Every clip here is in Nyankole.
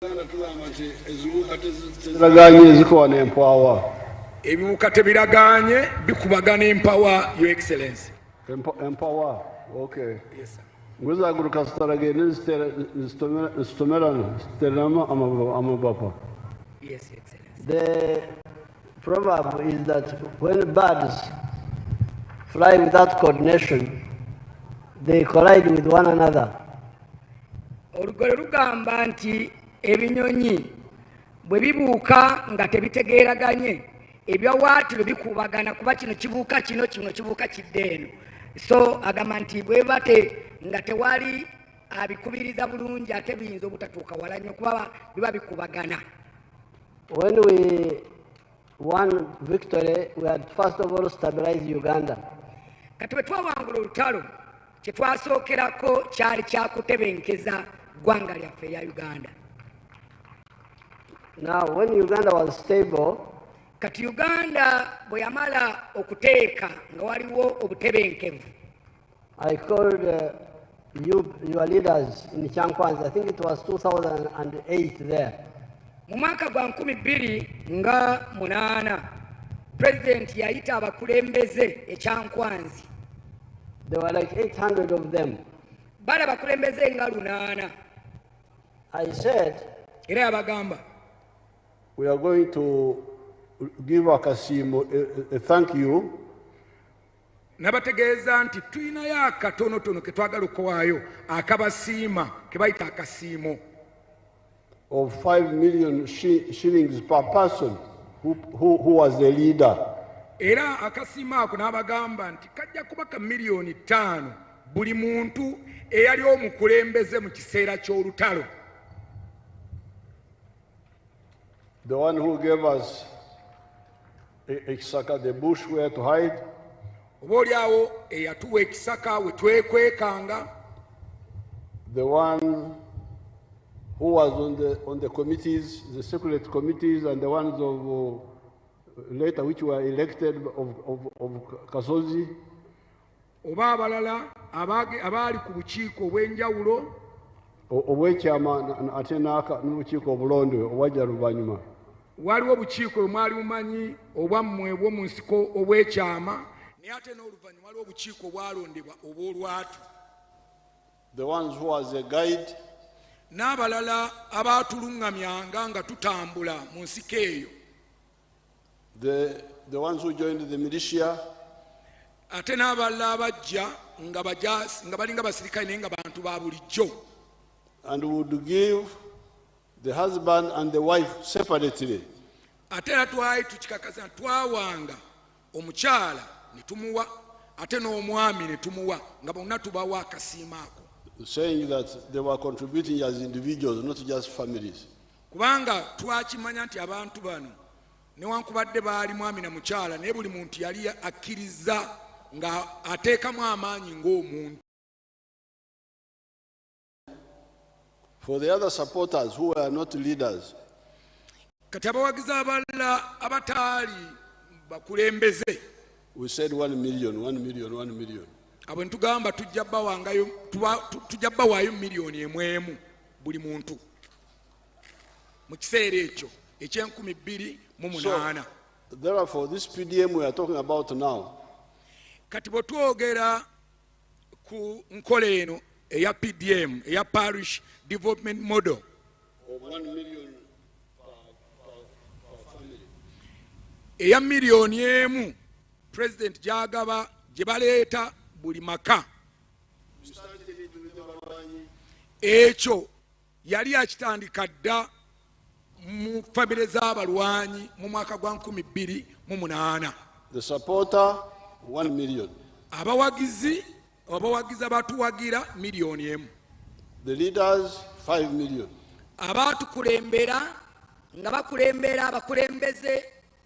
Abaganda tugamba nti eziwuka teziragaanye zikuba n'empwawa. Ebiwuka tebiragaanye bikubagana empawa, Your Excellency. Empawa, okay. Yes, sir. Ngu zaguruka zitaragaine zitomerana ziteranamu amapapa. Yes, Your Excellency. The proverb is that when birds fly without coordination, they collide with one another. Olugero lugamba nti ebinyonyi bwe bibuuka nga tebitegeeraganye, ebiwawaatiro bikubagana kuba kino kibuuka kino, kino kibuuka kidda eno. So agamba nti bweba te nga tewali abikubiriza bulungi ate biyinza obutatuuka wala nnyo kuba biba bikubagana. When we won victory, we had first of all stabilized Uganda. Kati bwe twawangula olutalo, kye twasookerako kyali kya kutebenkeza ggwanga lyaffe erya Uganda. Now, when Uganda was stable, kati Uganda bwe yamala okuteeka nga waliwo obutebenkevu, I called you, your leaders in Kyankwanzi. I think it was 2008 there. Mu mwaka gwa 2008 pulezidenti yayita abakulembeze e Kyankwanzi. There were like 800 of them. Bali abakulembeze nga 800. I said, era yabagamba, we are going to give akasiimo a thank you. Nabategeeza nti tulinayo akatonotono ke twagala okuwaayo akabasiima ke bayita akasiimo. Of 5 million shillings per person who was the leader. Era akasiimo ako n'abagamba nti kajja kuba ka miliyoni 5 buli muntu eyali omukulembeze mu kiseera ky'olutalo. The one who gave us ekisaka, the bush where to hide. Oba oliawo eyatuwa ekisaka we twekwekanga. The one who was on the committees, the secret committees, and the ones of later which were elected of Kasozi. Oba abalala abaali ku bukiiko obw'enjawulo. Obw'ekyama ate n'obukiiko obulonde obwajja luvannyuma. Waliwo obukiiko bwe mwali mumanyi obwammwe obw'omu nsiko obw'ekyama, naye ate n'oluvannyuma waliwo obukiiko obwalondebwa obw'olwatu. The ones who was a guide. N'abalala abaatuluŋŋamyanga nga tutambula mu nsiko eyo. The ones who joined the militia. Ate n'abalala abajja nga balinga basirikale naye nga bantu ba bulijjo. And would give the husband and the wife separately. Ate era twali tukikakasa twawanga omukyala ne tumuwa ate n'omwami ne tumuwa nga bonna tubawa akasiimo ako. Saying that they were contributing as individuals, not just families. Kubanga twakimanya nti abantu bano newankubadde baali mwami na mukyala naye buli muntu yali akkiriza nga ateekamu amaanyi ng'omuntu. For the other supporters who were not leaders, kati abawagizi abalala abataali bakulembeze, we said 1 million, 1 million, 1 million. Abo ntugamba tujja bawangayo, tujja bawaayo miliyoni emu emu buli muntu mu kiseera ekyo eky'enkumi bbiri mu munaana. So, therefore, this PDM we are talking about now, kati bwe twogera ku nkola eno eya PDM, eya Parish Development Model, of 1 million per family. Eya miliyoni emu President gy'agaba gye baleeta buli maka. Ekyo yali akitandika dda mu famire z'abalwanyi mu mwaka gwa nkumi bbiri mu munaana. The supporter, 1 million. Abawagizi, abawagizi abatuwagira miliyoni emu. The leaders, 5 million. Abaatukulembera nga bakulembera abakulembeze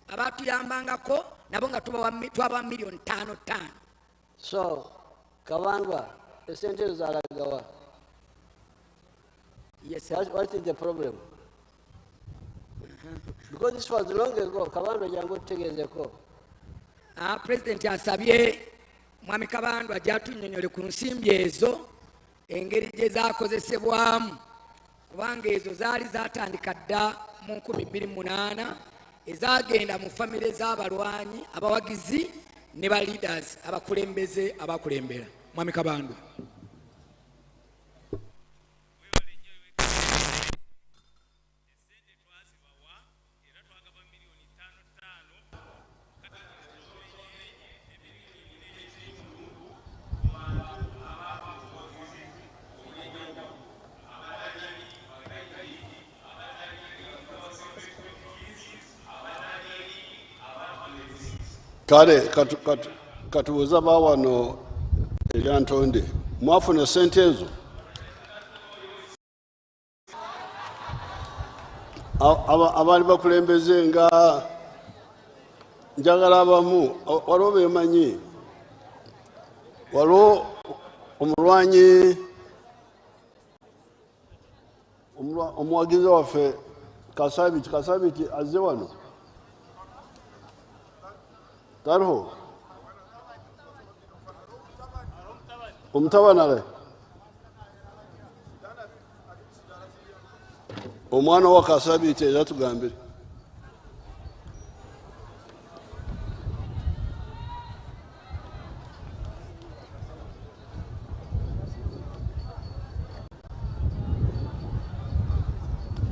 abatuyambangako nabo nga twabawa miliyoni ttaano ttaano. So, Kabandwa, esente ezo zalagawa? Yes, sir. What is the problem? Because this was long ago, Kabandwa jangu otutegeezeko. President asabye Mwami Kabandwa ajja atunnyonnyole ku nsimbi ezo engeri gye zaakozesebwamu. kubanga ezo zaali zatandika dda mu 2008, ezagenda mu famire z'abalwanyi, abawagizi ne ba leaders, abakulembeze abakulembera. Mwami Kabandwa. Kale katubuuze abawano eryantonde, mwafuna sente ezo? Abaali bakulembeze nga njagala abamu, waliwo bemanyi, waliwo omulwanyi omuwagizi waffe Kasabiti. Kasabiti azze wano? Tariho? Omutabanale omwana wa Kasabiti era tugambire.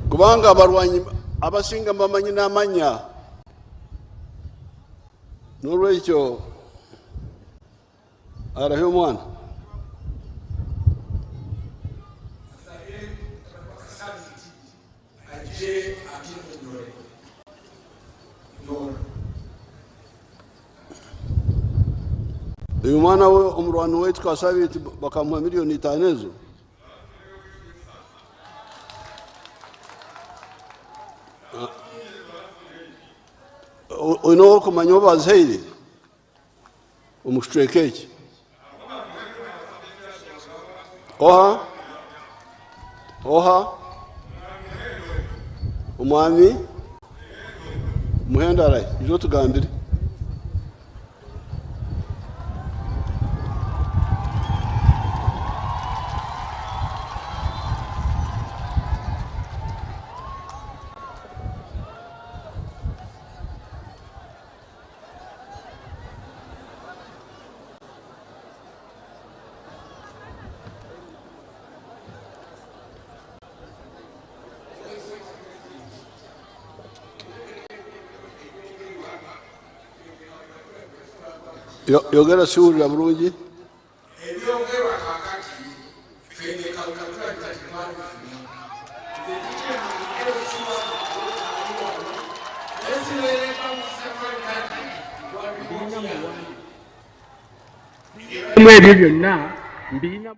Kubanga abalwanyi abasinga bamanyi n'amannya, n'olwekyo arahe omwana. Uyu mwana we omurwani waitu Kasabiti bakamuha 5 miliyoni ezo. Oine okumanya obazihaire omu kicweka eki? Oha oha omwami Muhendo arahi? Ijo tugambire. Yogera, siwulira bulungi. Ebyogerwa kakati fene kalukatulabika tetwabifuna. Mu ebyo byonna mbirina.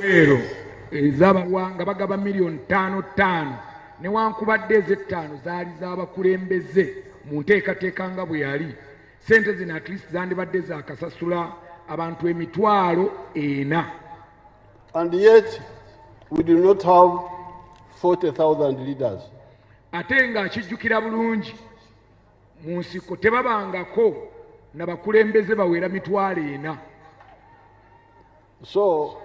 Ero ezabalwa nga bagaba miliyoni ttaano ttaano newankubadde ez'ettaano zaali z'abakulembeze mu nteekateeka nga bwe yali sente zino at least zandibadde zakasasula abantu 40,000. And yet, we do not have 40,000 leaders. Ate ng'akijjukira bulungi mu nsiko tebabangako na bakulembeze bawera 40,000. So,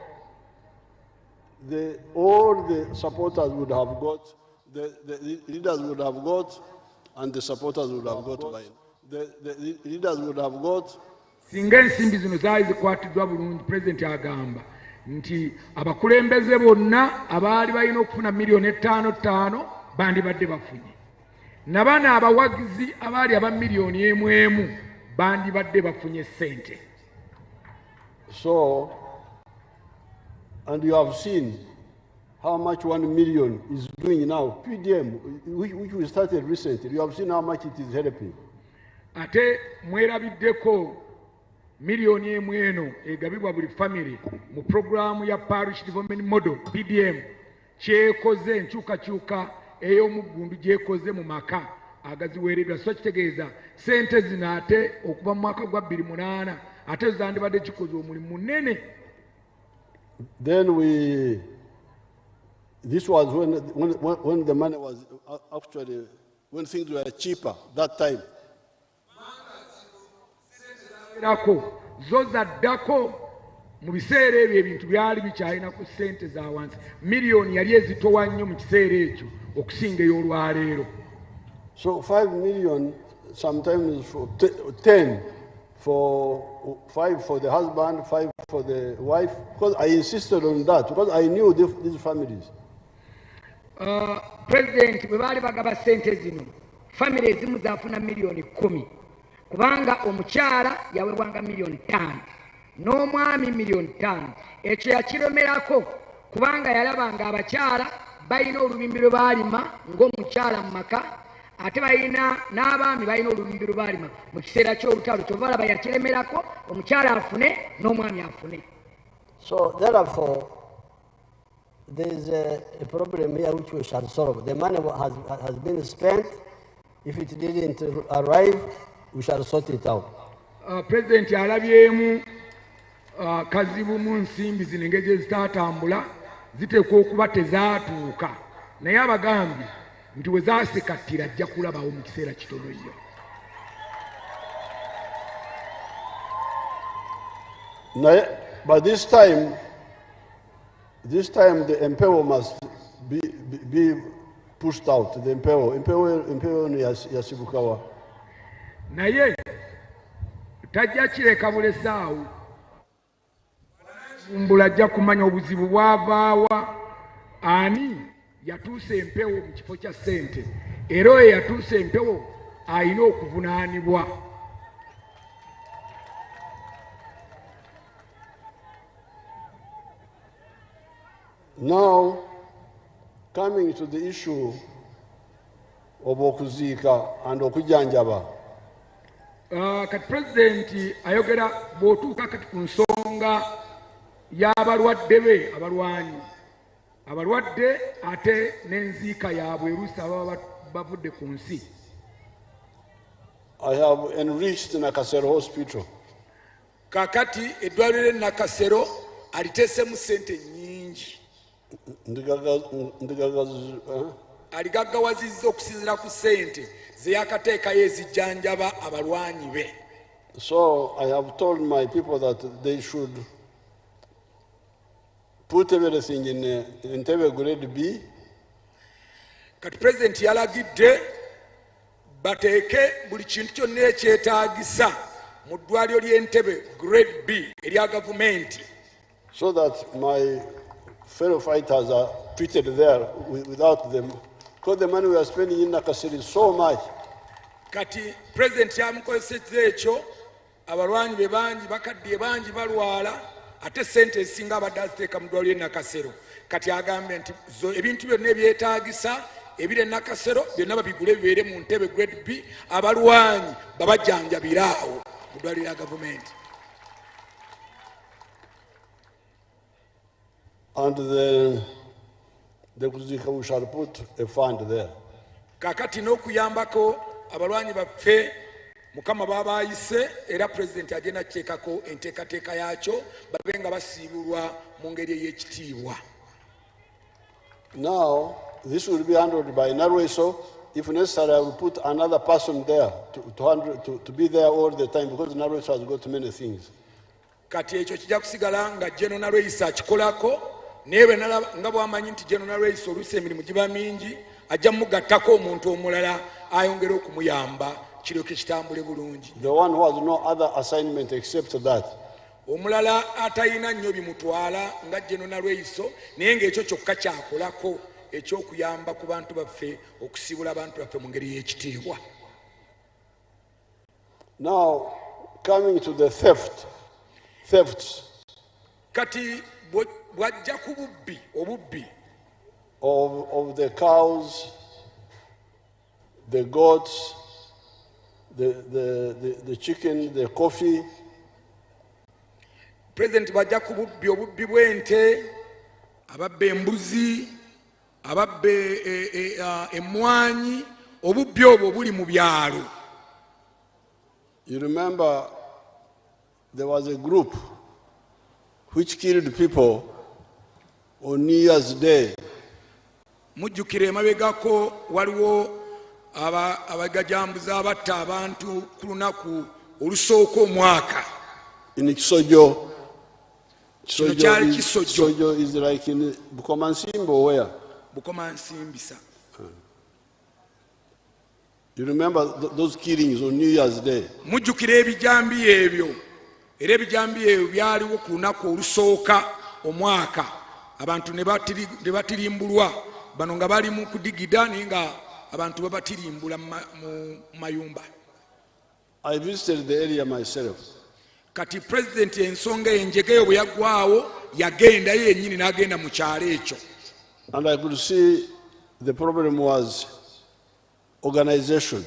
all the supporters would have got, the leaders would have got, and the supporters would have got by the leaders would have got. Singa ensimbi zino zaali zikwatiddwa bulungi, pulezidenti agamba nti abakulembeze bonna abaali balina okufuna miliyoni ttaano ttaano bandibadde bafunye, na bano abawagizi abaali aba miliyoni emu emu bandibadde bafunye ssente. So, and you have seen how much 1 million is doing now. PDM, which we started recently, you have seen how much it is helping. Ate mwerabiddeko miliyoni emu eno egabibwa buli family mu puroguraamu ya Parish Development Model PDM kyekoze enkyukakyuka ey'omuggundu gyekoze mu maka agaziweereddwa. So kitegeeza ssente zino ate okuva mu mwaka gwa bbiri munaana ate zandibadde kikoze omulimu munene. Then we, this was when the money was actually, when things were cheaper that time. Erako zo zaddako mu biseera ebyo ebintu byali bikyalina ku ssente za wansi. Miliyoni yali ezitowa nnyo mu kiseera ekyo okusinga ey'olwaleero. So 5 million sometimes for 10 for 5 for the husband, 5 for the wife, because I insisted on that, because I knew these families. President bwe baali bagaba ssente zino, family ezimu zaafuna miliyoni 10, kubanga omukyala yaweebwanga miliyoni 5 n'omwami miliyoni 5. Ekyo yakiromerako kubanga yalaba nga abakyala balina olubimbi lwe baalima ng'omukyala mu maka, ate balina n'abaami balina olubimbi lwe baalima mu kiseera ky'olutalo. Kyova olaba yakiremerako omukyala afune n'omwami afune. So therefore, there is a problem here which we shall solve. The money has been spent. If it didn't arrive, we shall sort it out. President alabyemu kazibu mu nsimbi zino engeri gye zitaatambula ziteekwa okuba tezaatuuka, naye abagambye nti we zaasikattira ajja kulabawo mu kiseera kitono nnyo. Naye, but this time the empewo must be pushed out. The empewo, empewo, empewo ni yasibukawa. Naye tajja kireka bulesaawo. Vumbula ajja kumanya obuzibu bwavaawa, ani yatuusa empewo mu kifo kya ssente, era oyo yatuusa empewo alina okuvunaanibwa. Now, coming to the issue of okuziika and okujjanjaba. Kati pulezidenti ayogera bw'otuuka kati ku nsonga y'abalwadde be abalwanyi, abalwadde ate n'enziika yaabwe eruusi ababa bavudde ku nsi. I have enriched Nakasero Hospital. Kaakati eddwaliro e Nakasero aliteesemu ssente nnyingi. Aligaggawazizza okusinziira ku ssente ze yakateekayo ezijjanjaba abalwanyi be. So I have told my people that they should put everything in Entebbe grade B. Kati president yalagidde bateeke buli kintu kyonna ekyetaagisa mu ddwaliro ly'Entebbe grade B erya gavumenti. So that my fellow fighters are treated there without them. Because the money we are spending in Nakasero is so much. Kati president yamukozesezza ekyo, abalwanyi be bangi, bakaddiye bangi balwala, ate ssente ezisinga abadde aziteeka mu ddwaliro ly'e Nakasero. Kati agambye nti zo ebintu byonna ebyetaagisa ebiri e Nakasero byonna babigule bibeere mu Ntebe grade B, abalwanyi babajjanjabire awo mu ddwaliro lya gavumenti. And the Kuzika, we shall put a fund there. Kakati n'okuyambako abalwanyi baffe Mukama b'aba ayise, era pulezidenti agenda kuteekako enteekateeka yaakyo babe nga basiibulwa mu ngeri ey'ekitiibwa. Now, this will be handled by Nalweyiso. If necessary, I will put another person there to handle, to be there all the time because Nalweyiso has got many things. Kati ekyo kijja kusigala nga General Nalweyiso akikolako, naye bwe nalaba nga bw'amanyi nti General Nalweyiso oluusi emirimu giba mingi, ajja mugattako omuntu omulala ayongere okumuyamba kiryoke kitambule bulungi. The one who has no other assignment except that. Omulala atalina nnyo bimutwala nga General Nalweyiso, naye ng'ekyo kyokka kyakolako ekyokuyamba ku bantu baffe okusiibula abantu baffe mu ngeri y'ekitiibwa. Now, coming to the thefts Kati bw'ajja ku bubbi, obubbi of the cows, the goats, the chicken, the coffee, Pulezidenti bw'ajja ku bubbi, obubbi bw'ente, ababba embuzi, ababba emmwanyi, obubbi obwo buli mu byalo. You remember there was a group which killed people on New Year's Day. Mujjukira emabegako waliwo abagajambuzi abatta abantu ku lunaku olusooka omwaka. In Kisojo. Kino Kisojo kyali is, Kisojo. Kisojo is like in Bukomansimbi or where? Bukomansimbisa. You remember those killings on New Year's Day? Mujjukira ebijambiya ebyo, era ebijambiya ebyo byaliwo ku lunaku olusooka omwaka, abantu ne batirimbulwa, bano nga bali mu kudigida, naye nga abantu babatirimbula mu mayumba. I visited the area myself. Kati pulezidenti ensonga enjegeyo bwe yaggwawo, yagendayo yennyini n'agenda mu kyalo ekyo. And I could see the problem was organization.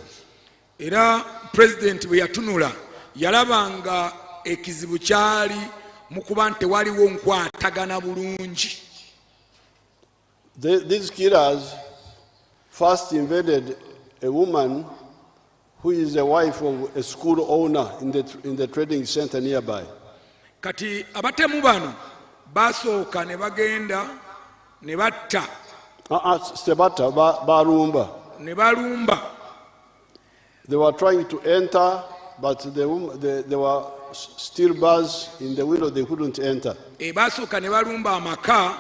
Era pulezidenti bwe yatunula, yalaba nga ekizibu kyali mu kuba nti tewaliwo nkwatagana bulungi. These killers first invaded a woman who is the wife of a school owner in the trading center nearby. Kati abatemu bano basooka ne bagenda ne batta Stebata, Barumba. Ne balumba. They were trying to enter, but there were steel bars in the window, they couldn't enter. E, basooka ne balumba amaka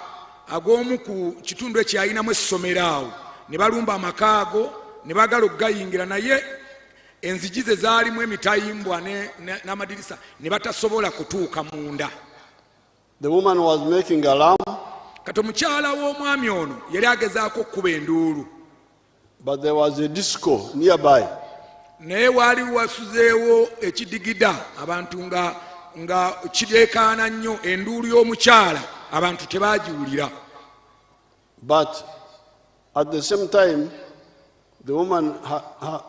ag'omu ku kitundu ekyo yalinamu essomero awo, ne balumba amaka ago ne bagala okugayingira, naye enzigi ze zaalimu emitayimbwa n'amadirisa ne batasobola kutuuka munda. The woman was making alarm, Kati omukyala w'omwami ono yali agezaako okkuba enduulu, but there was a disco nearby. Naye waali wasuzeewo ekidigida, abantu nga kireekaana nnyo, enduulu y'omukyala abantu tebagiwulira. But at the same time, the woman, her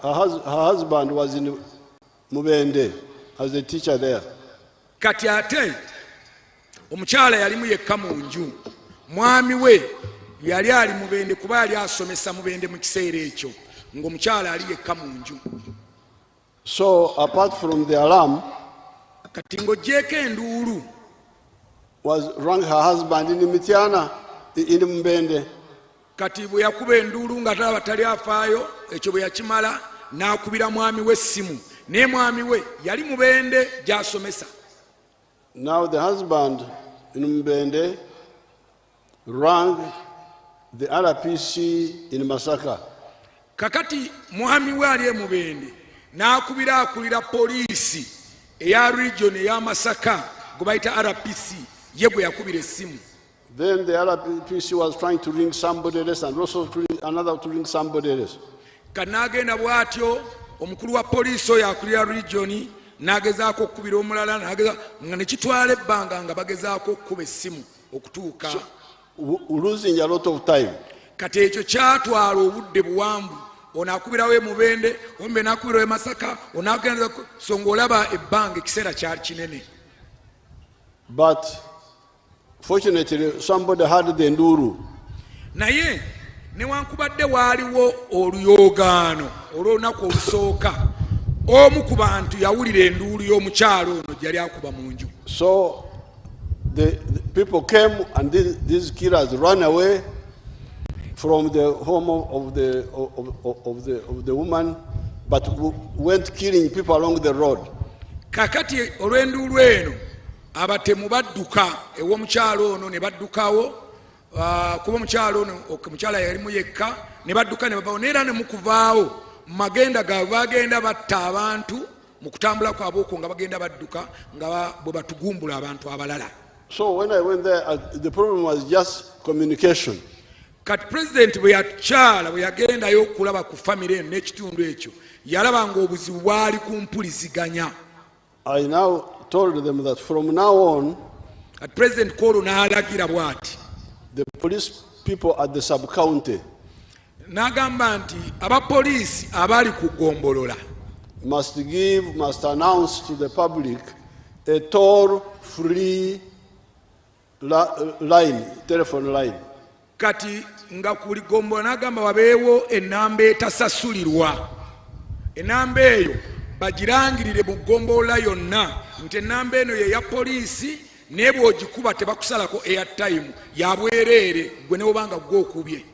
husband was in Mubende as a teacher there. Kati ate omukyala yalimu yekka mu nju, mwami we yali ali Mubende kuba yali asomesa Mubende mu kiseera ekyo, ng'omukyala ali yekka mu nju. So apart from the alarm, Kati ng'oggyeko enduulu, was rang her husband in Mityana, in Mubende. Kati bwe yakuba enduulu nga talaba tali afaayo, ekyo bwe yakimala n'akubira mwami we essimu, naye mwami we yali Mubende gy'asomesa. Now the husband in Mubende rang the RPC in Masaka. Kakati mwami we ali emubende n'akubira akulira poliisi eya region eya Masaka gwe bayita RPC, ye gwe yakubira essimu. Then the RPC was trying to ring somebody else and also to ring another to ring somebody else. Kati n'agenda bw'atyo, omukulu wa poliisi oyo akulira region n'agezaako okukubira omulala, nga ne kitwala ebbanga nga bagezaako okukuba essimu okutuuka. Losing a lot of time. Kati ekyo kyatwala obudde buwanvu, ono akubirawo emubende, ombe n'akubirawo e Masaka, ono agenda, so ng'olaba ebbanga ekiseera kyali kinene. But Fortunately, somebody heard the nduru. Naye newankubadde waaliwo oluyoogaano olw'olunaku olusooka, omu ku bantu yawulira enduulu y'omukyala ono gye yali akuba mu nju. So the people came and these killers ran away from the home of the woman, but went killing people along the road. Kakati olw'enduulu eno abatemu badduka ew'omukyala ono ne baddukawo kuba omukyala ono omukyala yalimu yekka ne badduka ne bavawo naye era ne mukuvaawo mu magenda gaabwe bagenda batta abantu mu kutambula kwabwe okwo nga bagenda badduka nga bwe batugumbula abantu abalala. So when I went there, the problem was just communication. Kati pulezidenti bwe yakyala bwe yagendayo okulaba ku famire eno n'ekitundu ekyo yalaba ng'obuzibu bwali ku mpuliziganya. I now told them that from now on, Kati pulezidenti kwolwo n'alagira bw'ati, the police people at the sub-county n'agamba nti abapoliisi abali ku ggombolola must announce to the public a toll-free line, telephone line. Kati nga ku buli ggombolola n'agamba wabeewo ennamba etasasulirwa, ennamba eyo bagirangirire mu ggombolola yonna nti ennamba eno ye ya poliisi naye bw'ogikuba tebakusalako airtime, ya bwereere gwe ne bwobanga gwe okubye.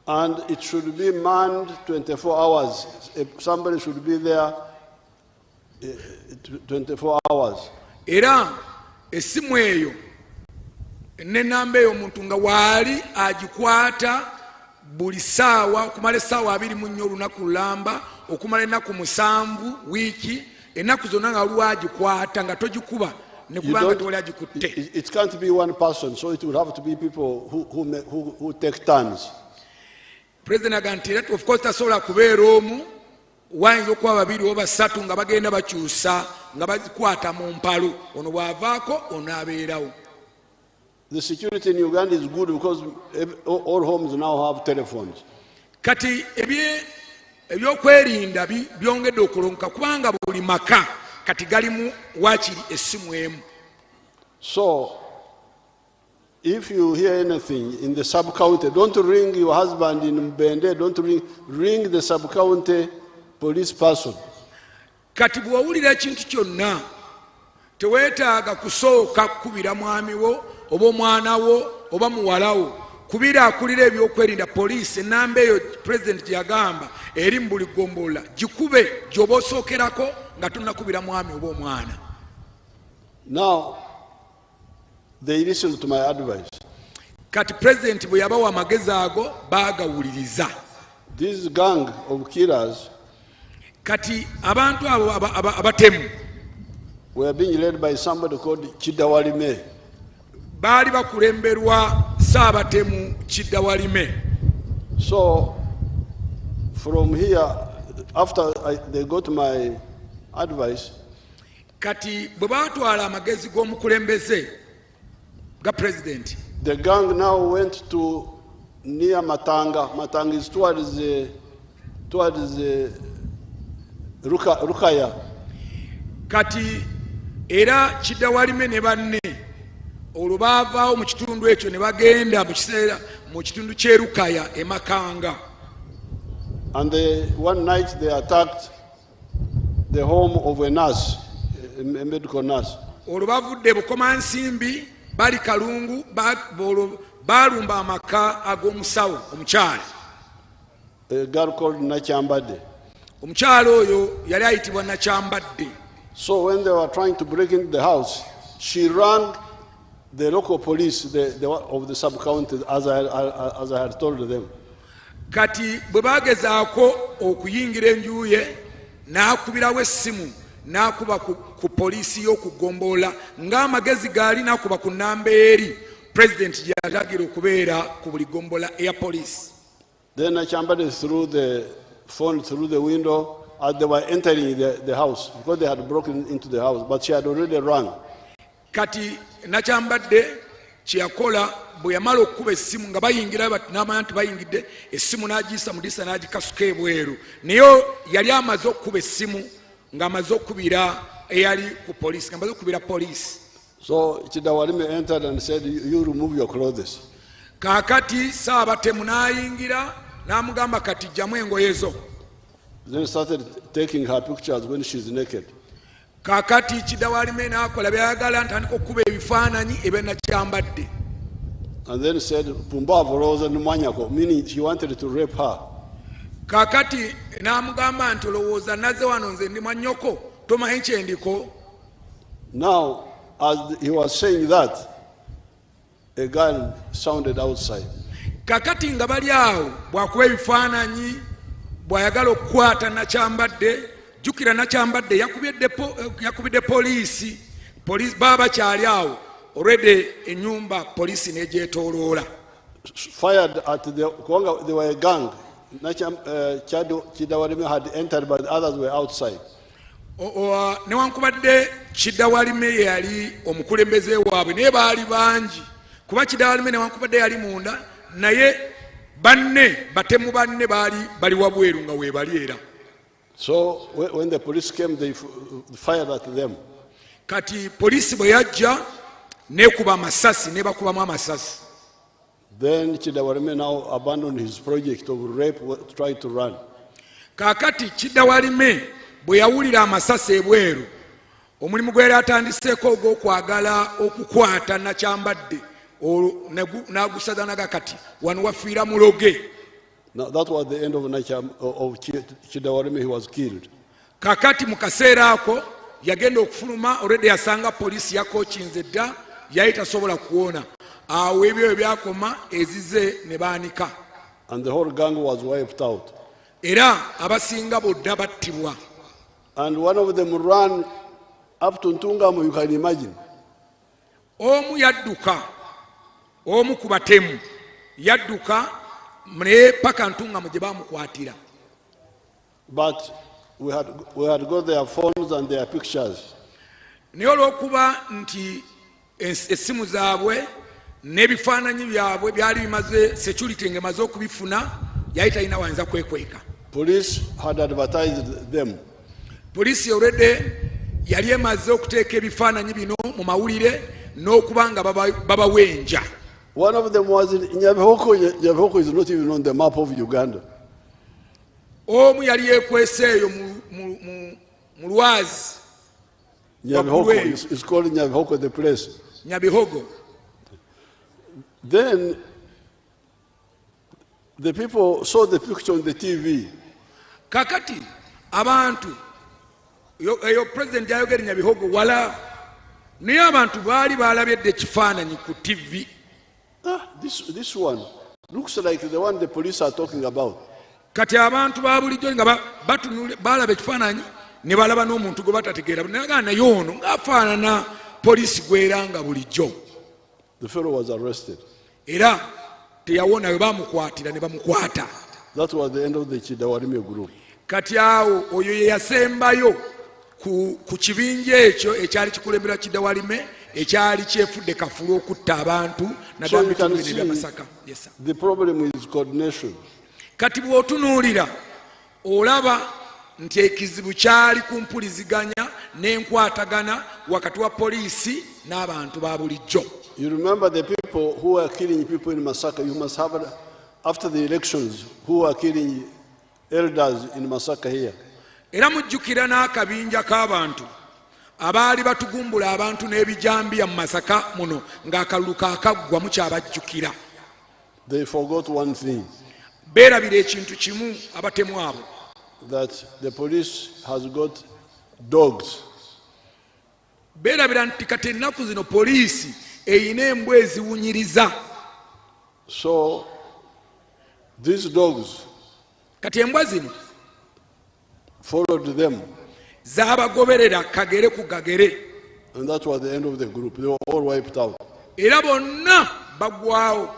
And it should be manned 24 hours. If somebody should be there 24 hours. Era essimu eyo n'ennamba eyo omuntu nga waali agikwata buli ssaawa okumala essaawa 24 olunaku lulamba okumala ennaku 7 wiiki ennaku zonna nga waliwo agikwata nga togikuba ne You kubanga tewali agikutte. It can't be one person, so it will have to be people who take turns. Pulezidenti agamba nti era of course tasobola kubeera omu, wayinza okuba babiri oba basatu nga bagenda bakyusa nga bazikwata mu mpalo, ono bw'avaako ono abeerawo. The security in Uganda is good because all homes now have telephones. Kati ebyokwerinda byongedde okulonka kubanga buli maka kati galimu waakiri essimu emu. So, if you hear anything in the sub-county, don't ring your husband in Mbende, don't ring, ring the sub-county police person. Kati bw'owulira ekintu kyonna teweetaaga kusooka kukubira mwami wo oba omwana wo oba muwala wo, kubira akulira ebyokwerinda poliisi. Enamba eyo pulezidenti gye yagamba eri mu buli ggombolola gikube gy'oba osookerako nga tonnakubira mwami oba omwana. Now, they listened to my advice. Kati pulezidenti bwe yabawa amagezi ago baagawuliriza. This gang of killers Kati abantu abo abatemu were being led by somebody called Kidawalime. Baali bakulemberwa saabatemu Kiddawalime. So, from here, after they got my advice, Kati bwe baatwala amagezi g'omukulembeze ga pulezidenti, the gang now went to near Matanga. Matanga is towards Rukaya. Kati era Kiddawalime ne banne olwo baavaawo mu kitundu ekyo ne bagenda mu kiseera mu kitundu ky'e Rukaya e Makanga. And one night they attacked the home of a nurse, a medical nurse. Olwo bavudde Bukomansimbi bali Kalungu olwo baalumba amaka ag'omusawo omukyala. A girl called Nachambade. Omukyala oyo yali ayitibwa Nakyambadde. So when they were trying to break into the house, she rang the local police of the sub-county, as I had told them. Kati bwe bagezaako okuyingira enju ye n'akubirawo essimu n'akuba ku poliisi y'okugombolola ng'amagezi gaali n'akuba ku nnamba eri pulezidenti gye yalagira okubeera ku buli ggombolola eya poliisi. Then Nachambade threw the phone through the window as they were entering the house, because they had broken into the house, but she had already rung. Kati Nakyambadde kyeyakola bwe yamala okukuba essimu nga bayingira bati n'amanya nti bayingidde essimu n'agiyisa mu ddirisa n'agikasuka ebweru naye yali amaze okukuba essimu ng'amaze okukubira eyali ku poliisi ng'amaze okukubira poliisi. So Kiddawalime entered and said, You you remove your clothes. Kaakati Ssaabatemu n'ayingira n'amugamba, Kati ggyamu engoye zo. Then started taking her pictures when she's naked. Kaakati Kiddawalime n'akola by'ayagala, n'atandika okukuba ebifaananyi ebya Nakyambadde. And then said, Pumbavu olowooza ndi mwanyoko, meaning she wanted to rape her. Kaakati n'amugamba nti, Olowooza nazze wano nze ndi mwannyoko? Tomanyi kye ndiko? Now, as he was saying that, a gun sounded outside. Kakati nga bali awo bw'akuba ebifaananyi bw'ayagala okukwata Nakyambadde, jjukira Nakyambadde yakubidde poliisi, baba bakyali awo already ennyumba poliisi n'egyetooloola. Fired at the, kubanga they were a gang. Kiddawalime had entered but others were outside. Newankubadde Kiddawalime ye yali omukulembeze waabwe, naye baali bangi, kuba Kiddawalime newankubadde yali munda, naye banne batemu banne baali bali wabweru nga weebali era. So when the police came, they fired at them. Kati poliisi bwe yajja nekuba amasasi, nebakubamu amasasi. Then Kiddawalime now abandoned his project of rape, tried to run. Kaakati Kiddawalime bwe yawulira amasasi ebweru, omulimu gwe yali atandiseeko ogw'okwagala okukwata Nakyambadde n'agusaza naga kati wano wafiira muloge. Now that was the end of Kiddawalime. He was killed. Kakati mu kaseera ako yagenda okufuluma, already yasanga poliisi yakokinze dda, yali tasobola kuwona. Awo ebyo bwe byakoma, ezize ne baanika. And the whole gang was wiped out. Era abasinga bonna battibwa. And one of them ran up to Ntungamo, you can imagine. Omu yadduka, omu ku batemu yadduka naye paka Ntungamo gye bamukwatira. But we had got their phones and their pictures. Naye olw'okuba nti essimu zaabwe n'ebifaananyi byabwe byali bimaze, security ng'emaze okubifuna, yali talina wayinza kwekweka. Police had advertised them. Poliisi already yali emaze okuteeka ebifaananyi bino mu mawulire n'okuba nga babawenja. One of them was in Nyabihoko. Nyabihoko is not even on the map of Uganda. Omu yali yeekwese eyo mu lwazi. Nyabihoko Waggulu. is called Nyabihoko, the place. Nyabihogo. Then the people saw the picture on the TV. Kakati abantu eyo pulezidenti yayogere Nyabihogo wala, naye abantu baali balabye dda ekifaananyi ku TV. Ah, this one looks like the one the police are talking about. Kati abantu ba bulijjo nga balaba ekifaananyi ne balaba n'omuntu gwe batategeera, naga naye ono ng'afaanana poliisi gweranga bulijjo. The fellow was arrested. Era teyawona, we bamukwatira ne bamukwata. That was the end of the Kiddawalime group. Kati awo oyo ye yasembayo ku kibinja ekyo ekyali kikulembera Kiddawalime, ekyali kyefudde kafulu okutta abantu So naddala you can mu bitundu bino see ebyamasaka. Yes, sir. the problem is coordination. Kati bw'otunuulira olaba nti ekizibu kyali ku mpuliziganya n'enkwatagana wakati wa poliisi n'abantu ba bulijjo. You remember the people who were killing people in Masaka. You must have, after the elections, who were killing elders in Masaka here. Era mujjukira n'akabinja k'abantu abaali batugumbula abantu n'ebijambiya mu Masaka muno ng'akalulu kaakaggwa, mukyabajjukira? They forgot one thing, Beerabira ekintu kimu abatemu abo, that the police has got dogs. Beerabira nti kati ennaku zino poliisi eyina embwa eziwunyiriza. So these dogs Kati embwa zino followed them, zaabagoberera kagere ku gagere. and that was the end of the group. They were all wiped out. Era bonna baggwawo,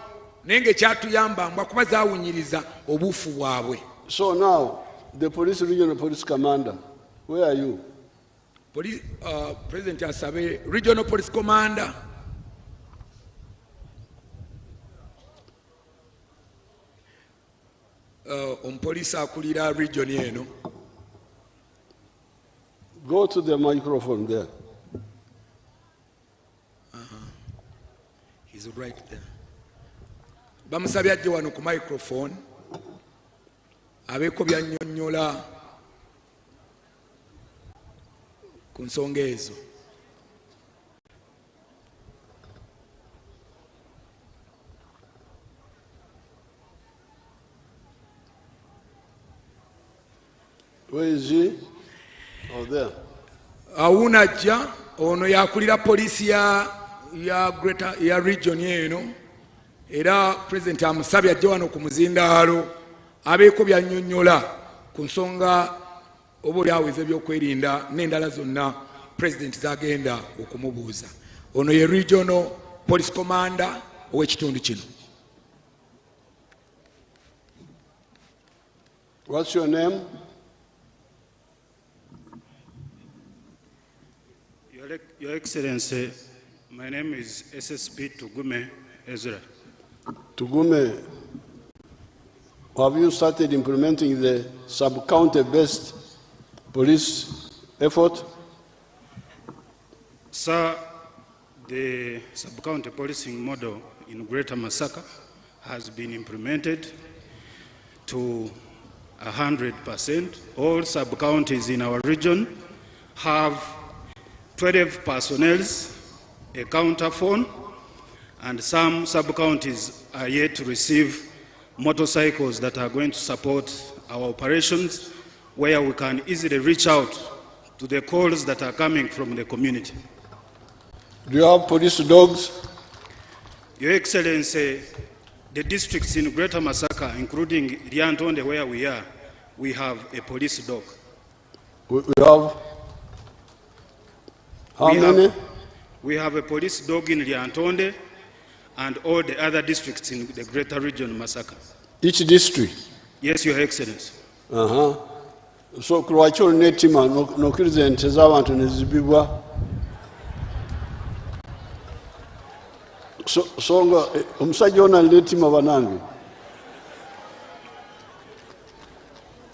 naye ng'ekyatuyamba mbwa kuba zaawunyiriza obuufu bwabwe. So now, the police regional police commander, where are you? President asabe regional police commander. Omupoliisi akulira region eno. Go to the microphone there. He's right there. Bamusabye ajje wano ku microphone abeeko byannyonnyola ku nsonga ezo. Where is he? Oh, there. Awuno ajja ono yakulira poliisi ya, ya, greater, ya region eno era president amusabye ajje wano ku muzindaalo abeeko byannyonnyola ku nsonga oba oli awo ez'ebyokwerinda n'endala zonna president zagenda okumubuuza. Ono ye regional police commander ow'ekitundu kino. What's your name? Your, Your Excellency, my name is SSP Tugume Ezra. Tugume, have you started implementing the sub-county based police effort? Sir, the sub-county policing model in Greater Masaka has been implemented to 100%. All sub-counties in our region have 12 personnel, a counter phone, and some sub-counties are yet to receive motorcycles that are going to support our operations, where we can easily reach out to the calls that are coming from the community. Do you have police dogs? Your Excellency, the districts in Greater Masaka, including Lyantonde where we are, we have a police dog. We have how We many? We have a police dog in Lyantonde and all the other districts in the Greater Region Masaka. Each district. Yes, Your Excellency. So lwaki olina ettima n'okkiriza ente z'abantu ne zibibwa? So, so nga omusajja ono alina ettima banange.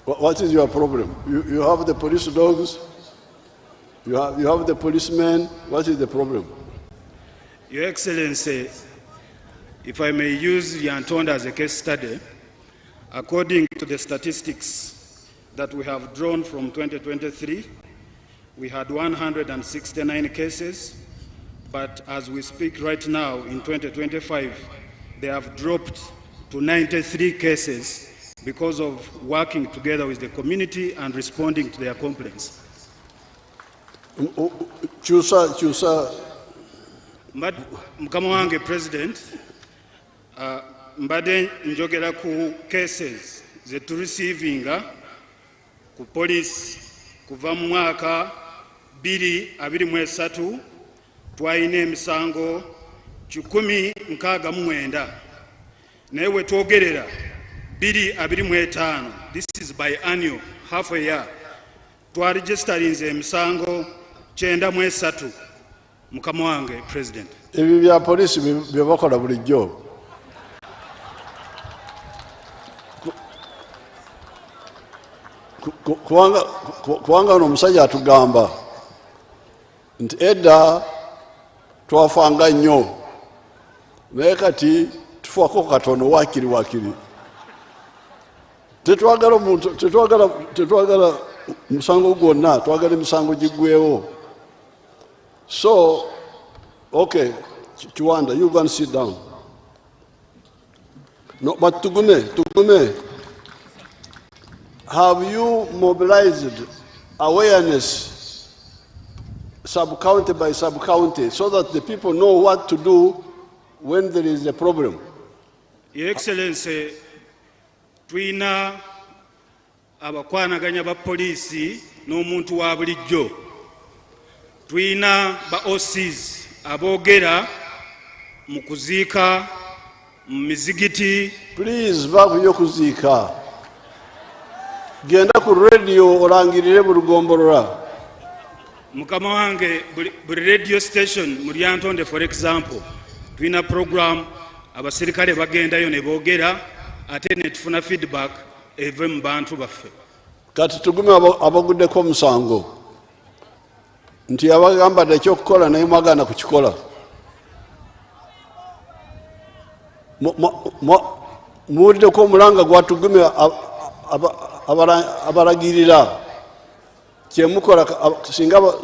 What is your problem? You have the police dogs, you have the policemen. What is the problem? Your Excellency, if I may use Lyantonde as a case study, according to the statistics that we have drawn from 2023, we had 169 cases, but as we speak right now in 2025, they have dropped to 93 cases because of working together with the community and responding to their complaints. Kyusa, kyusa. Mukama wange President, mbadde njogera ku cases ze tureceivinga ku police kuva mu mwaka 2023. Twalina emisango 169, naye we twogerera 2025, this is by annual, half a year, twaregisterinze emisango 93, mukama wange President. Ebyo bya poliisi bye bakola bulijjo. Kubanga ono omusajja atugamba nti edda twafanga nnyo, naye kati tufaako katono, wakiri wakiri tetwagala omuntu, tetwagala musango gwonna, twagala emisango giggwewo. So okay, Kiwanda, you go and sit down. No, but Tugume, Tugume, have you mobilized awareness sub-county by sub-county so that the people know what to do when there is a problem? Your Excellency, tulina abakwanaganya ba poliisi n'omuntu wa bulijjo. Tulina ba OCs aboogera mu kuziika, mu mizigiti. Please, va ku by'okuziika. Genda ku radio olangirire buli gombolola. Mukama wange, buli radio station mu Lyantonde, for example, tulina program, abaserikale bagendayo ne boogera, ate ne tufuna feedback eve mu bantu baffe. Kati Tugume, abaguddeko omusango nti abagambadde ekyokukola naye mwagaana kukikola. Muwuliddeko omulanga gwa Tugume abalagirira kyemukola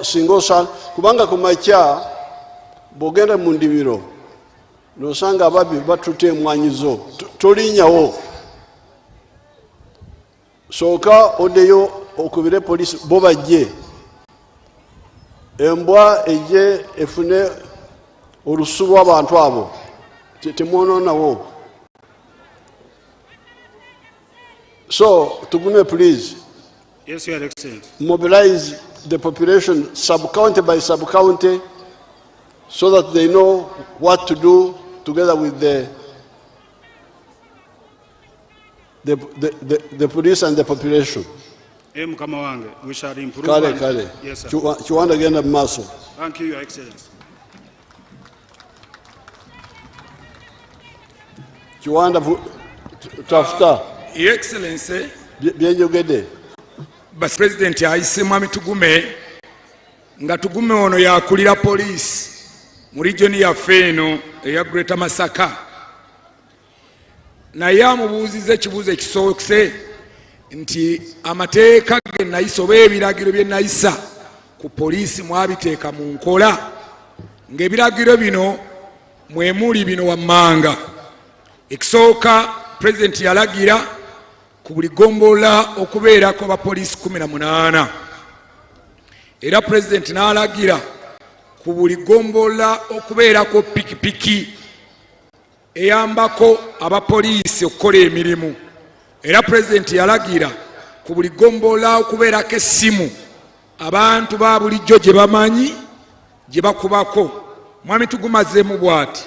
singa osanga, kubanga ku makya bw'ogenda mu ndimiro n'osanga ababbi batutte emwanyi zo, tolinyawo, sooka oddeyo okubire poliisi bo bajje, embwa ejje efune olusu lw'abantu abo, temwonoonawo. So Tugume, please. Yes, Your Excellency. Mobilize the population sub-county by sub-county so that they know what to do together with the police and the population. Mukama wange, we shall improve. Kale, kale. Yes, sir. Kiwanda, genda mu maaso. Thank you, Your Excellency. Kiwanda, tafuta. Your Excellency. Byenjogedde. Basi President ayise Mwami Tugume, nga Tugume ono yakulira poliisi mu region yaffe eno eya Greater Masaka. Naye amubuuzizza ekibuuzo ekisookse nti amateeka ge nayisa oba ebiragiro bye nayisa ku poliisi mwabiteeka mu nkola, ng'ebiragiro bino mwe muli bino wammanga. Ekisooka, Pulezidenti yalagira ku buli ggombolola okubeerako abapoliisi 18. Era Pulezidenti n'alagira ku buli ggombolola okubeerako pikipiki eyambako abapoliisi okukola emirimu. Era Pulezidenti yalagira ku buli ggombolola okubeerako essimu abantu ba bulijjo gye bamanyi gye bakubako. Mwami Tugumazeemu bw'ati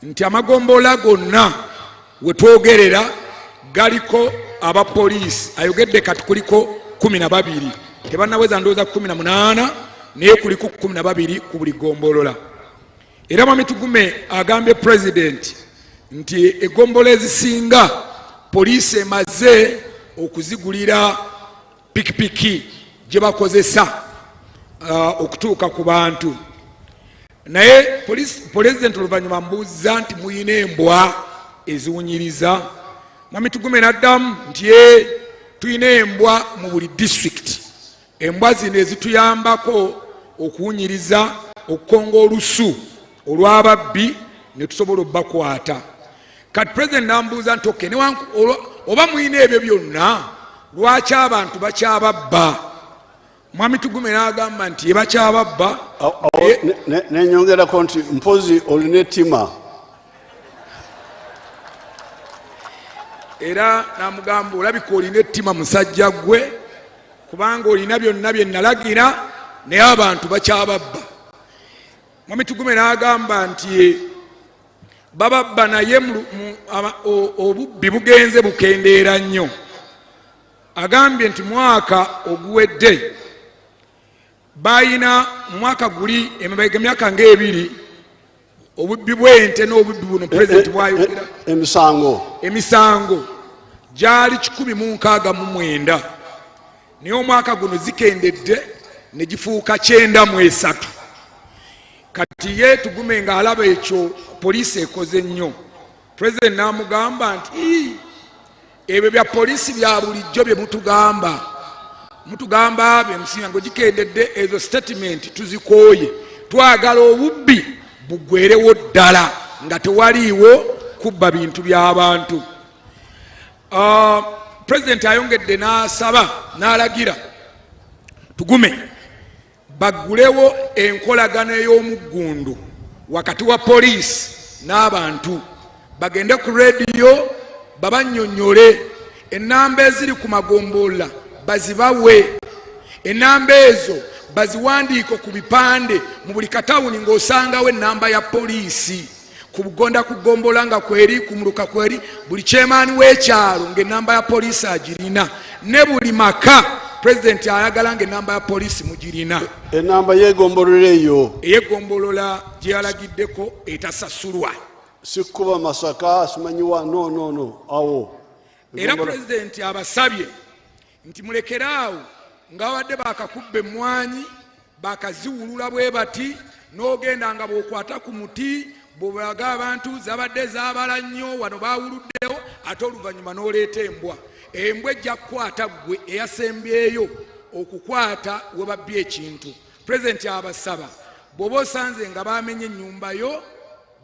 nti amagombolola gonna we twogerera galiko abapoliisi, ayogedde kati kuliko 12, tebannaweza ndowooza 18, naye kuliko 12 ku buli ggombolola. Era Mwami Tugume agambye Pulezidenti nti eggombolola ezisinga poliisi emaze okuzigulira pikipiki gye bakozesa okutuuka ku bantu. Naye Pulezidenti oluvannyuma mbuuza nti muyina embwa eziwunyiriza? Mwami Tugume n'addamu nti ye tulina embwa mu buli disitulikiti. Embwa zino ezituyambako okuwunyiriza, okukonga olusu olw'ababbi ne tusobola obbakwata. Kati Pulezidenti n'ambuuza nti okay, oba mulina ebyo byonna lwaki abantu bakyababba? Mwami Tugume n'agamba nti ye bakyababba. Nenyongerako nti mpozi olina ettima. Era n'amugamba olabika olina ettima musajja ggwe, kubanga olina byonna bye nalagira naye abantu bakyababba. Mwami Tugume n'agamba nti bababba naye obubbi bugenze bukendeera nnyo. Agambye nti mwaka oguwedde balina mwaka guli emabega emyaka ng'ebiri obubbi bw'ente n'obubbi buno Pulezidenti bwayogera. Emisango. Emisango gyali 169, naye omwaka guno zikendedde ne gifuuka 93. Kati ye Tugume ng'alaba ekyo poliisi ekoze nnyo. Pulezidenti n'amugamba nti ii, ebyo bya poliisi bya bulijjo bye mutugamba, mutugamba emisango gikendedde, ezo statement tuzikooye, twagala obubbi bugwerewo ddala nga tewaliiwo kubba bintu by'abantu. Pulezidenti ayongedde n'asaba n'alagira Tugume baggulewo enkolagano ey'omuggundu wakati wa poliisi n'abantu, bagende ku rediyo babannyonnyole ennamba eziri ku magombolola bazibawe, ennamba ezo baziwandiike ku bipande mu buli katawuni ng'osangawo ennamba ya poliisi, ku bugonda ku ggombolola nga kweri, ku muluka kweri, buli kyemaani w'ekyalo ng'ennamba ya poliisi agirina, ne buli maka Pulezidenti ayagala ng'ennamba ya poliisi mugirina. Ennamba y'eggombolola eyo. Ey'eggombolola gye yalagiddeko etasasulwa. Si kukuba Masaka, simanyiwa, no, no, no, awo. Era Pulezidenti abasabye nti mulekere awo nga babadde bakakubba emmwanyi bakaziwulula bwe bati, n'ogenda nga bw'okwata ku muti Bw'olaga abantu zabadde zaabala nnyo wano baawuluddewo ate oluvannyuma n'oleeta embwa. Embwa ejja kukwata ggwe eyasembyeyo okukwata we babbye ekintu. Pulezidenti abasaba bw'oba osanze nga baamenye ennyumba yo,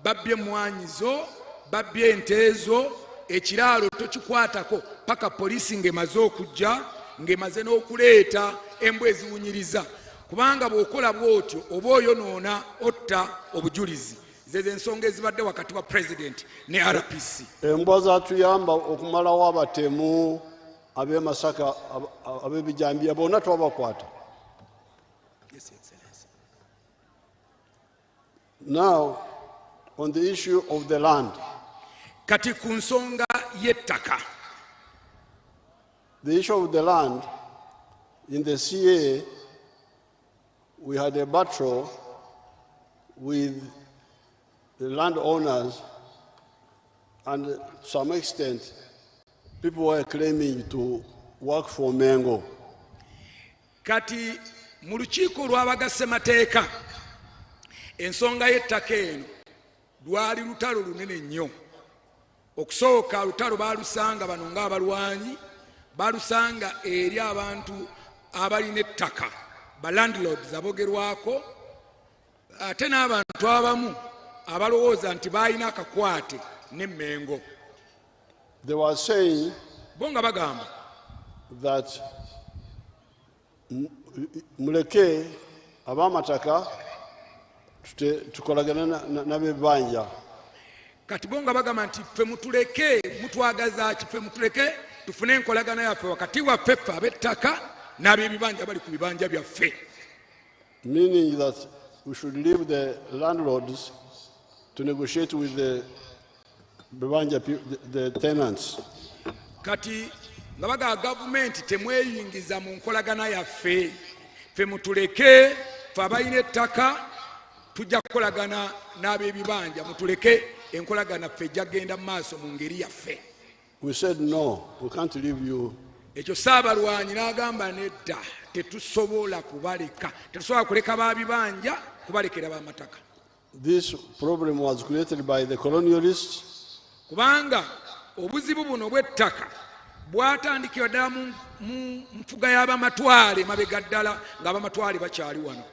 babbye emmwaanyi zo, babbye ente zo, ekiraalo tokikwatako paka poliisi ng'emaze okujja, ng'emaze n'okuleeta embwa eziwunyiriza, kubanga bw'okola bw'otyo oba oyonoona otta obujulizi. Zezo ensonga ezibadde wakati wa pulezidenti ne RPC. Embwa zatuyamba okumalawo abatemu ab'e Masaka ab'ebijambiya bonna twabakwata. Yes, Excellency. Now, on the issue of the land. Kati ku nsonga y'ettaka. The issue of the land, in the CA, we had a battle with the landowners, and to some extent, people were claiming to work for Mengo. Kati mu lukiiko lw'abagassemateeka ensonga y'ettaka eno lwali lutalo lunene nnyo. Okusooka lutalo baalusanga bano ng'abalwanyi, balusanga eri abantu abalina ettaka, ba landlords abogerwako, ate n'abantu abamu abalowooza nti baalina akakwate ne Mmengo. They were saying bo nga bagamba that muleke ab'amataka tukolagane n'ab'ebbanja. Kati bo nga bagamba nti ffe mutuleke, mutwagaza ki, ffe mutuleke tufune enkolagana yaffe wakati waffe ffe ab'ettaka n'ab'ebibanja bali ku bibanja byaffe. Meaning that we should leave the landlords to negotiate with the bibanja the tenants. Kati nga bagamba gavumenti temweyingiza mu nkolagana yaffe, ffe mutuleke ffe abalina ettaka tujja kukolagana n'ab'ebibanja, mutuleke enkolagana ffe ejja kugenda mu maaso mu ngeri yaffe. We said no, we can't leave you. Ekyo Ssaabalwanyi n'agamba nedda, tetusobola kubaleka, tetusobola kuleka ba bibanja kubalekera b'amataka. This problem was created by the colonialists. Kubanga obuzibu buno bw'ettaka bwatandikira ddala mu nfuga y'abamatwale mabega ddala ng'abamatwale bakyali wano.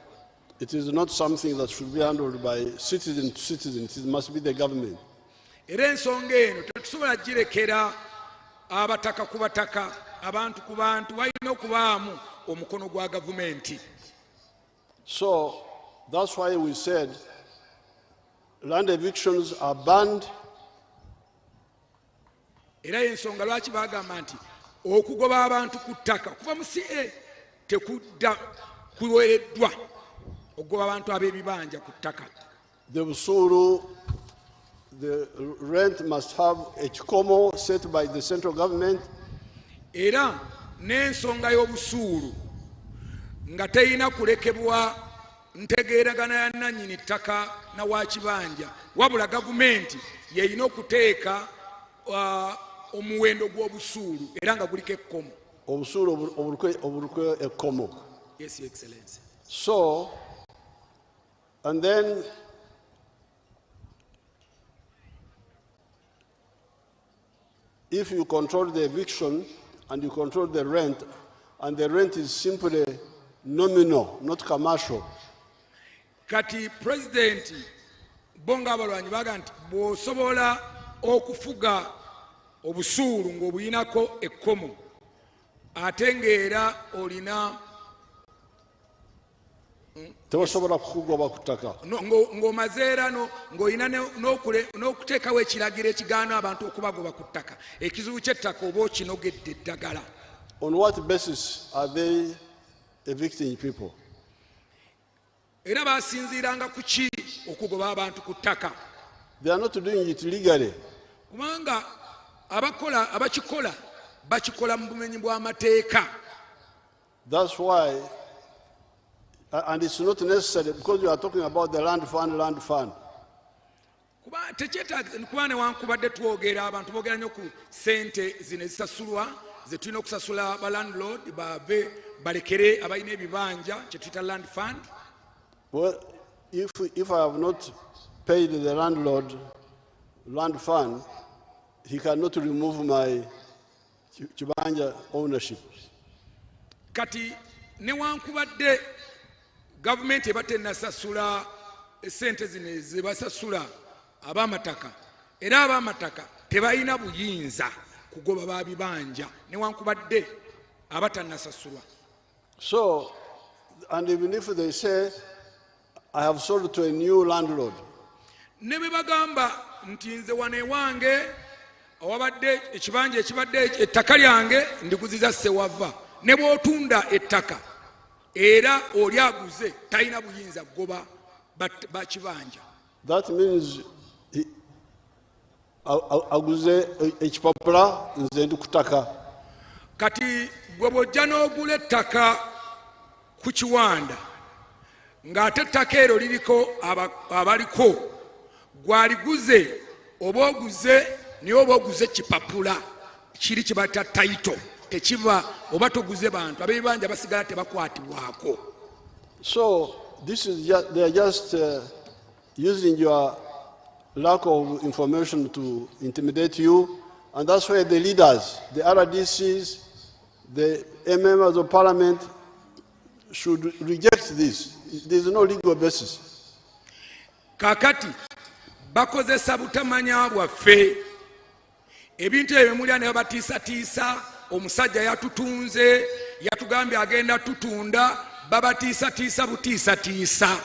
It is not something that should be handled by citizen to citizen. It must be the government. Era ensonga eno tetusobola girekera abataka ku bataka, abantu ku bantu, walina okubaamu omukono gwa gavumenti. So that's why we said land evictions are banned. Era y'ensonga lwaki bagamba nti okugoba abantu ku ttaka okuva mu CA tekudda kuwereddwa okugoba abantu ab'ebibanja ku ttaka. The busuulu, the rent must have a kikomo set by the central government. Era n'ensonga y'obusuulu nga teyina kulekebwa ntegeeragana ya nannyini ttaka na wa kibanja, wabula gavumenti yeyina okuteeka omuwendo gw'obusuulu era nga guliko ekkomo. Obusuulu obuliko ekkomo. Yes, Your Excellency. So, and then if you control the eviction and you control the rent, and the rent is simply nominal, not commercial. Kati President bo ng'abalwanyi baga nti bw'osobola okufuga obusuulu ng'obuyinako ekkomo ate ng'era olina tebasobola kukugoba ku ttaka. Ng'omaze era ng'olina n'okuteekawo ekiragiro ekigaana abantu okubagoba ku ttaka, ekizibu ky'ettaka oba okinogedde eddagala. On what basis are they evicting people? Era basinziiranga ku ki okugoba abantu ku ttaka? They are not doing it legally. Kubanga abakikola bakikola mu bumenyi bw'amateeka. That's why, and it's not necessary because you are talking about the land fund, land fund. Kuba tekyetaaga, kuba newankubadde twogera abantu boogera nnyo ku ssente zino ezisasulwa ze tulina okusasula ba landlord bave balekere abalina ebibanja kye tuyita land fund. Well, if I have not paid the landlord land fund, he cannot remove my Kibanja ownership. Kati newankubadde gavumenti eba tennasasula sente zino zebasasula ab'amataka, era ab'amataka tebalina buyinza kugoba babibanja newankubadde abatannasasulwa. So, and even if they say, I have sold to a new landlord, ne bwe bagamba nti nze wano ewange awabadde ekibanja ekibadde ettaka lyange ndiguziza sewava, ne bw'otunda ettaka era oli aguze talina buyinza kugoba bakibanja. That means aguze ekipapula, nze ndi ku ttaka. Kati gwe bw'ojja n'ogula ettaka ku kiwanda ng'ate ettaka eryo liriko abaliko, gwaliguze oba oguze, naye oba oguze kipapula kiri kibata title, tekiba oba toguze bantu ab'ebibanja basigala tebakwatibwako. So this is they are just using your lack of information to intimidate you, and that's why the leaders, the RDCs, the members of parliament should reject this. There is no legal basis. Kakati bakozesa butamanya bwaffe, ebintu ebyo bimulya ne babatiisatiisa. Omusajja yatutunze, yatugambye agenda tutunda, babatiisatiisa butiisatiisa.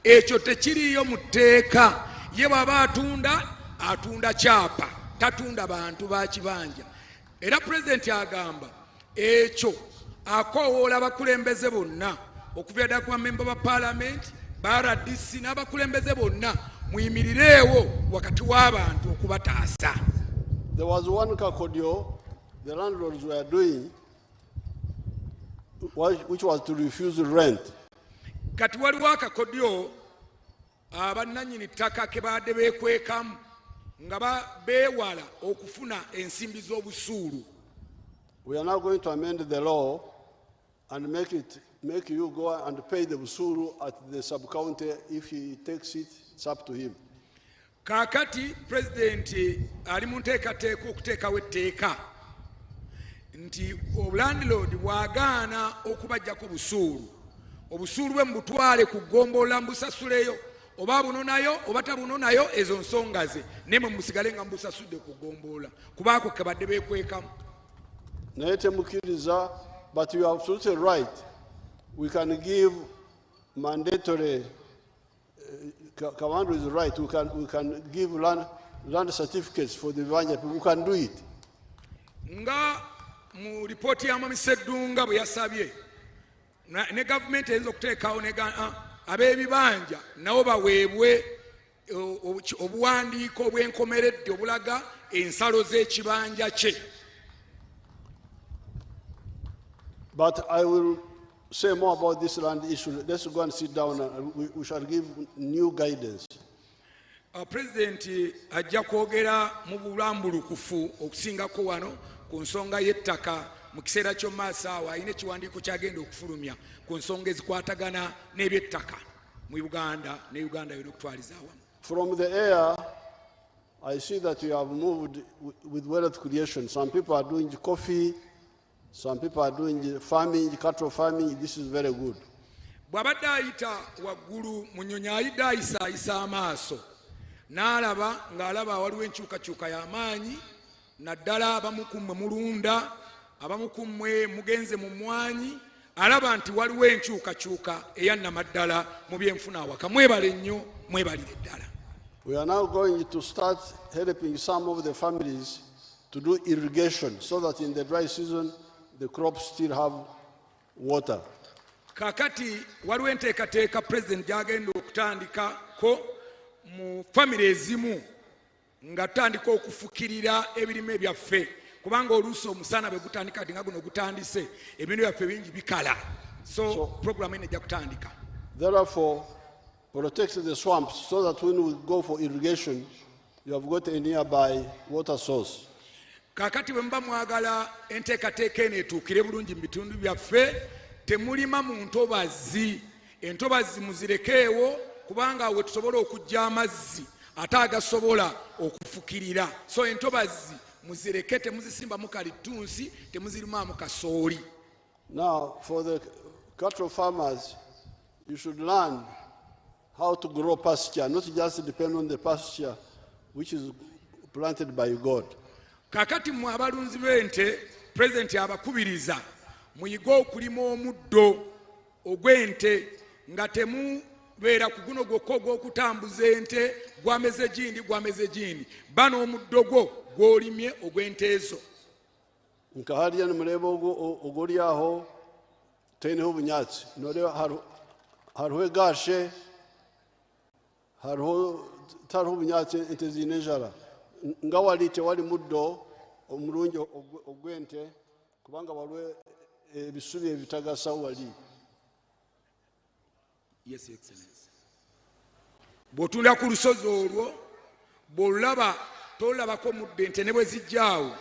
Ekyo tekiriiyo mu tteeka. Ye bw'aba atunda, atunda kyapa, tatunda bantu ba kibanja. Era pulezidenti agamba ekyo akoowoola abakulembeze bonna okuva ddala ku bamemba ba paalamenti, ba RDC n'abakulembeze bonna, muyimirireewo wakati w'abantu okubataasa. There was one kakodyo the landlords were doing, which was to refuse rent. Kati waliwo akakodyo abannannyini ttaka ke baadde beekwekamu nga beewala okufuna ensimbi z'obusuulu. We are now going to amend the law and make you go and pay the busuulu at the sub-county. If he takes it, it's up to him. Kaakati pulezidenti ali mu nteekateeka okuteekawo etteeka nti obulandlord bw'agaana okubajjako busuulu, obusuulu bwe mubutwale ku ggombolola mbusasuleyo, oba bunonayo oba tabunonayo, ezo nsonga ze, naye mwe musigale nga mubusasudde ku ggombolola, kubaako ke badde beekwekamu. Naye temukkiriza, but you are absolutely right. We can give mandatory, Kawandu is right, we can give land certificates for the Bibanja people. We can do it. Nga mu lipooti ya Mwami Sseddunga bwe yasabye, ne gavumenti eyinza okuteekawo ab'ebibanja nabo baweebwe obuwandiiko obw'enkomeredde obulaga ensalo z'ekibanja kye. But I will say more about this land issue. Let's go and sit down and we shall give new guidance. Pulezidenti ajja kwogera mu bulambulukufu okusingako wano ku nsonga y'ettaka mu kiseera ky'omumaaso awo. Alina ekiwandiiko ky'agenda okufulumya ku nsonga ezikwatagana n'ebyettaka mu Uganda ne Uganda yonna okutwaliza awamu. From the air, I see that you have moved with wealth creation. Some people are doing coffee, some people are doing farming, cattle farming. This is very good. Bw'abadde ayita waggulu mu nnyonyi, ayidde ayisaayisa amaaso n'alaba ng'alaba waliwo enkyukakyuka y'amaanyi, naddala abamu ku mmwe mulunda, abamu ku mmwe mugenze mu mmwanyi. Alaba nti waliwo enkyukakyuka eyannamaddala mu byenfuna awaka. Mwebale nnyo, mwebalire ddala. We are now going to start helping some of the families to do irrigation so that in the dry season the crops still have water. Kaakati waliwo enteekateeka pulezidenti gy'agenda okutandikako mu famire ezimu nga tutandika okufukirira ebirime byaffe, kubanga oluusi omusana bwe gutandika kati nga guno gutandise, ebintu byaffe bingi bikala, so programu eno ejja kutandika. Therefore, protect the swamps so that when we go for irrigation, you have got a nearby water source. Kaakati bwe muba mwagala enteekateeka eno etuukire bulungi mu bitundu byaffe, temulima mu ntobazi. Entobazi muzirekeewo. kubanga awo wetusobola okuggya amazzi ate agasobola okufukirira. So entobazi muzireke, temuzisimbamu kalitunsi, temuzirimaamu kasooli. Now, for the cattle farmers, you should learn how to grow pasture, not just depend on the pasture which is planted by God. Kakati mmwe abalunzi b'ente, pulezidenti abakubiriza muyige okulima omuddo ogw'ente nga temubeera ku guno gwokka ogw'okutambuza ente, gwameze gindi gwameze gindi, ba n'omuddo gwo gw'olimye ogw'ente ezo. Nka hariya nimureba oguri aho teineho obunyatsi, noreeba hariho egashe, hariho tihariho obunyatsi, ente ziine enjara. Nga wari tewari muddo omurungi ogw'ente kubanga waliwo ebisubi ebitagasa wali. Yes, Excellency. Bw'otunda ku lusozi olwo, bw'olulaba tolabako muddo, ente ne bwe zijjaawo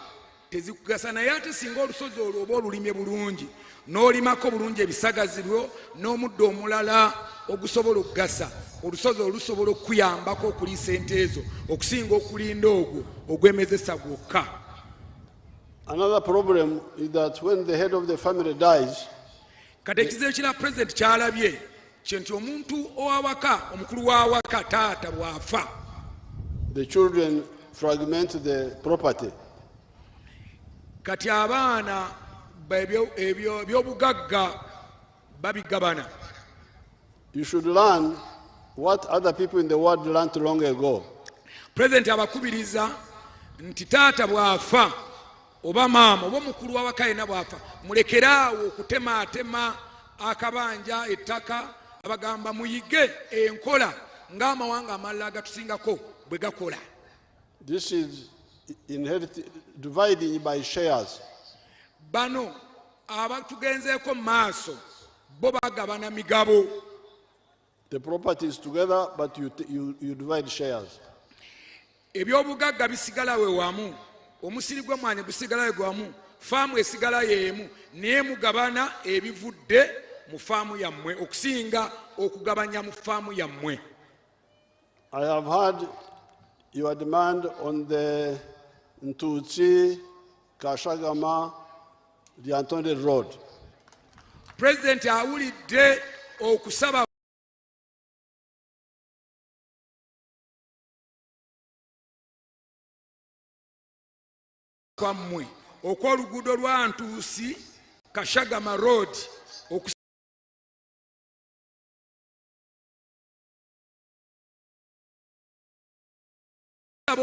tezikugasa. Naye ate singa olusozi olwo oba olulimye bulungi, n'olimako bulungi ebisagazi byo n'omuddo omulala ogusobola okugasa, olusozi olusobola okukuyambako okuliisa ente ezo okusinga okulinda ogwo ogwemezesa gwokka. Another problem is that when the head of the family dies, kati ekizibu kira pulezidenti kyalabye kye nti omuntu ow'awaka, omukulu w'awaka, taata bw'afa, the children fragment the property. Kati abaana ebyobugagga babigabana. You should learn what other people in the world learned long ago. Pulezidenti abakubiriza nti taata bw'afa oba maama oba omukulu w'awaka yenna bw'afa, mulekeraawo okutemaatema akabanja ettaka. Abagamba muyige enkola ng'amawanga amalala agatusingako bwe gakola. This is dividing by shares. Bano abatugenzeeko mu maaso bo bagabana migabo. The property is together, but you divide shares. Ebyobugagga bisigala we wamu, omusiri gw'emmwanyi gusigala we wamu, faamu esigala y'emu, naye mugabana ebivudde mu faamu yammwe okusinga okugabanya mu faamu yammwe. I have heard your demand on the Ntutsi Kashagama Lyantonde Road. Pulezidenti awulidde okusaba kwammwe okw'oluguudo lwa Ntuusi Kashagama Road. Okusaba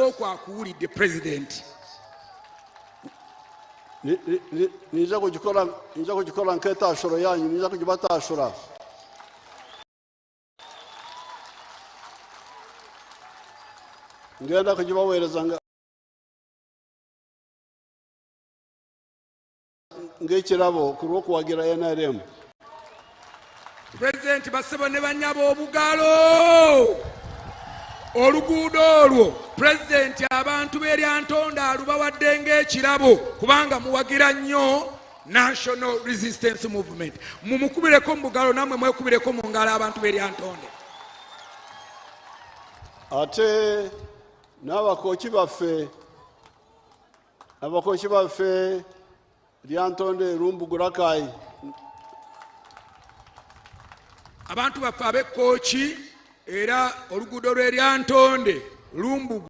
okwo akuwulidde pulezidenti. Ninja kugikora nk'etashuro yanyu, ninja kugibatashura. Ngenda kugibaweereza ng'ekirabo ku lw'okuwagira NRM. Pulezidenti, bassebo ne bannyabo, obugalo. Oluguudo olwo pulezidenti abantu b'e Lyantonde alubawadde ng'ekirabo kubanga muwagira nnyo National Resistance Movement. Mumukubireko mu bugalo, nammwe mwekubireko mu ngalo abantu b'e Lyantonde. Ate n'abakooki baffe, abakooki baffe Lyantonde Rumbugurakayi. Abantu baffe ab'ekkooki era oluguudo lw'e Lyantonde Lumbugu.